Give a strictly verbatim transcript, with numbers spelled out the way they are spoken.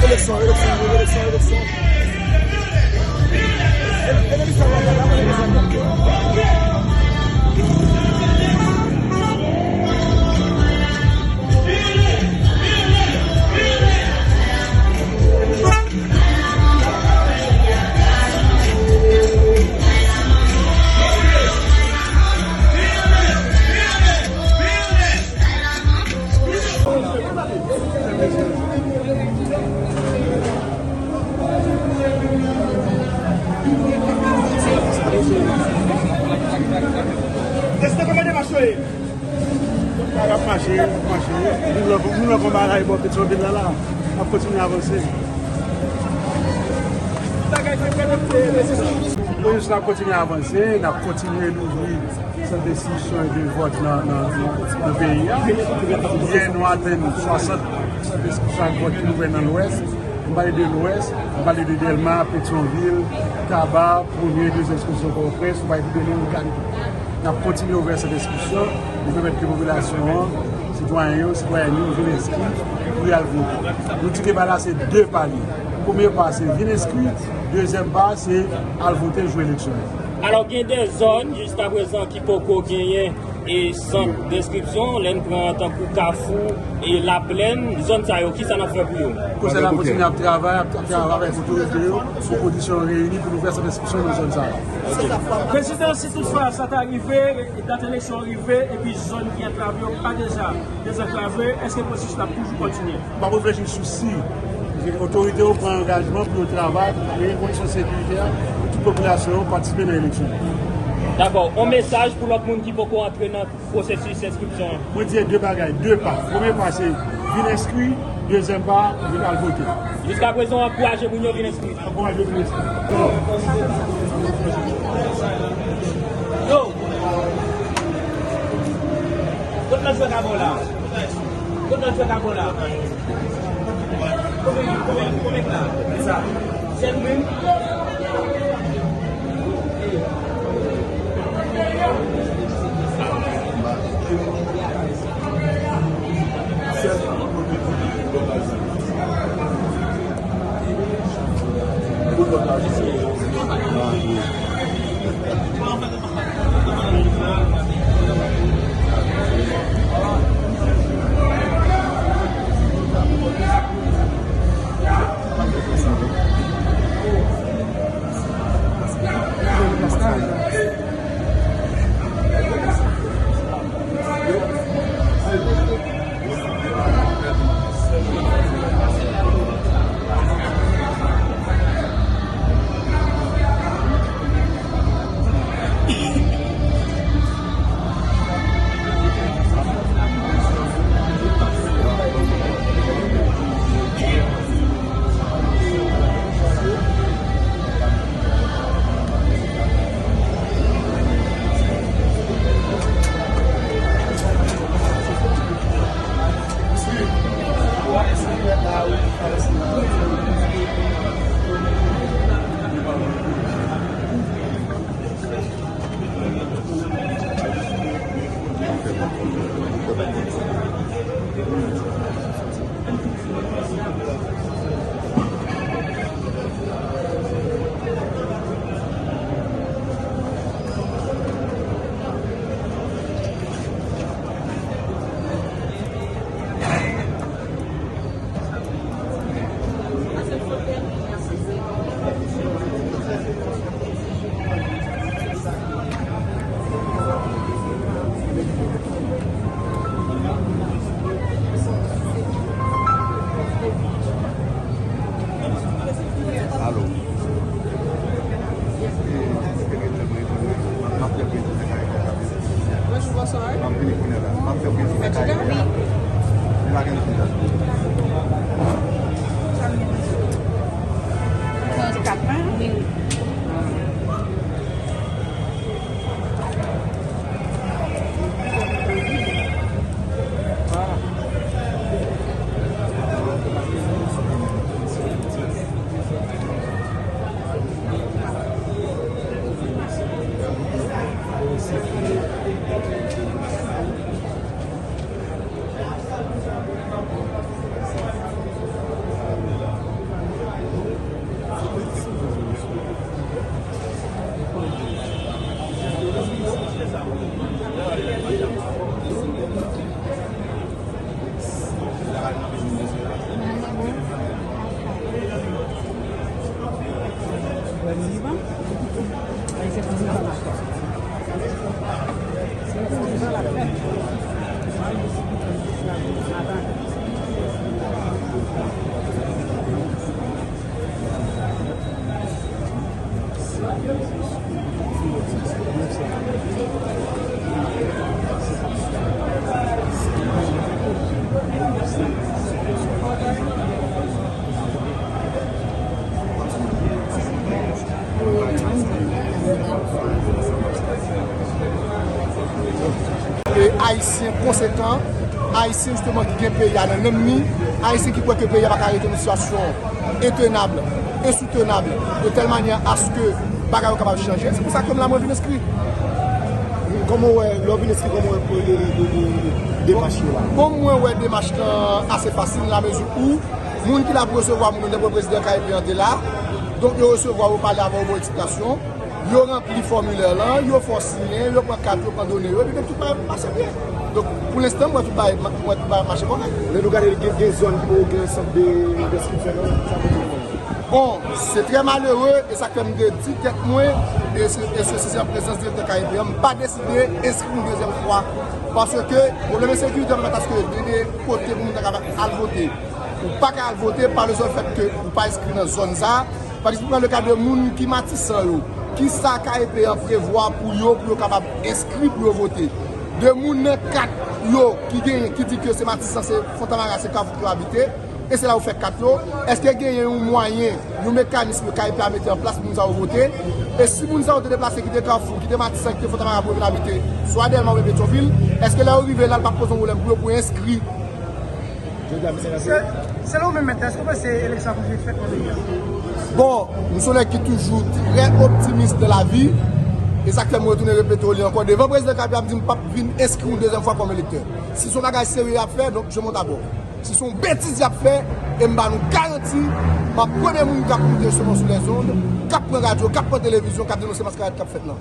Eleksyon, eleksyon, eleksyon, eleksyon. Teste kòman demach yo ye. N ap mache, n ap mache. Nou nan, nou nan konba la, e bò Petyonvil la, la. N ap kontinye avanse. Polis la ap kontinye avanse, n ap kontinye louvri sant enstriksyon e de vòt nan, nan, nan, nan peyi a. Yè, nou atenn swasant sant enstriksyon ak vòt ki louvè nan Lwès. M pale de Lwès, m pale de Dèlma, Petyonvil, Taba, Premye, Dezyèm Seksyon, Pòtoprens, m pale de Leyogàn. N ap kontinye ouvè sant enstriksyon pou pèmèt ke popilasyon an, sitwayen yo, sitwayèn yo, vin enskri pou y al vote. Nou di ke pa la se de pa li. Premye pa se vin enskri, dezyèm pa se al vote, jwe eleksyon. Alò, gen de zòn jiskaprezan ki poko genyen e sant d enskripsyon, lè n pran tankou Kafou e Laplèn, zòn sa yo, kisa n ap fè pou yo? Konsèy la kontinye ap travay, ap travay avèk otorite yo pou kondisyon yo reyini pou nou fè sant d enskripsyon nan zòn sa yo. Prezidan, si toutfwa sa ta rive, dat eleksyon rive, epi zòn ki anklave yo pa deja dezanklave, èske pwosesis la ap toujou kontinye? M ap reflechi sou si otorite yo pran angajman pou yo travay pou kreye kondisyon sekirite a pou tout popilasyon yo patisipe nan eleksyon yo. Dakò. On mesaj pou lòt moun ki poko antre nan pwosesis enskripsyon an? Mwen di de bagay, de pa. Premye pa se vin enskri, dezyèm pa, vin al vote. Jiskaprezan, ankouraje moun yo vin enskri. Ankouraje vin enskri. Yo! Kot lòt fè kabon la? Kot lòt fè kabon la? Konbyen, konbyen, konbyen k la? Sa. Sèl mwen. E Ayisyen konsekan, Ayisyen jisteman ki gen peyi a nan nanm ni, Ayisyen ki kwè ke peyi a pa ka rete nan sitiyasyon entenab, ensoutenab, de tèl manyè aske bagay yo kapab chanje. Se pou sa ke m la mwen vin enskri. Kòman w wè, lè w vin enskri, kòman w wè de, de, de, de, demach yo la? Bon, mwen wè demach lan ase fasil, nan lamezi ou moun ki la pou resevwa moun yo, nenpòt prezidan K E P an te la. Donk, yo resevwa, yo pale avè w, ba w eksplikasyon. Yo ranpli fòmilè lan, yo fè w siyen, yo pran kat, yo pran done yo, epi tout bagay mache byen. Donk, pou lenstan, m wè tout bagay, m wè tout bagay mache kòrèk. Lè nou gade, gen, gen zòn ki poko gen sant de, de enskripsyon, non? Sa pou di nou. Bon, se trè malere, e sa k fè m te di tèt mwen, e se, e se, se an prezans direktè K E P an, m pa deside enskri yon dezyèm fwa. Paske pwoblèm ensekirite an pèmèt aske gen de kote pou moun ta kapab al vote. Ou pa ka al vote pa lefèt ke ou pa enskri nan zòn sa. Pa egzanp, pran le ka de moun ki Matisan yo. Kisa K E P an prevwa pou yo, pou yo kapab enskri, pou yo vote? De moun nan kat yo ki genyen, ki di ke se Matisan, se Fontamara, se Kafou ke yo abite, e se la yo fè kat yo. Èske genyen yon mwayen, yon mekanis ke K E P a mete an plas pou moun sa yo vote? E si moun sa yo te deplase, kite Kafou, kite Matisan, kite Fontamara pou yo vin abite, swa Dèlma oubyen Petyonvil, èske lè yo rive la, l p ap poze yon pwoblèm pou yo, pou yo enskri? Se, selon ou menm, mèt, èske w panse eleksyon ap rive fèt nan peyi a? Bon, m se yon nèg ki toujou trè optimis nan lavi, e sa k fè m retounen repete w li ankò. Devan prezidan K P a, m di m p ap vin enskri yon dezyèm fwa kòm elektè. Si se yon bagay serye y ap fè, donk je monte à bord. Si se yon betiz y ap fè, e m ba nou garanti, m ap premye moun k ap moute jisteman sou lèzond, k ap pran radyo, k ap pran televizyon, k ap denonse maskarad k ap fèt lan.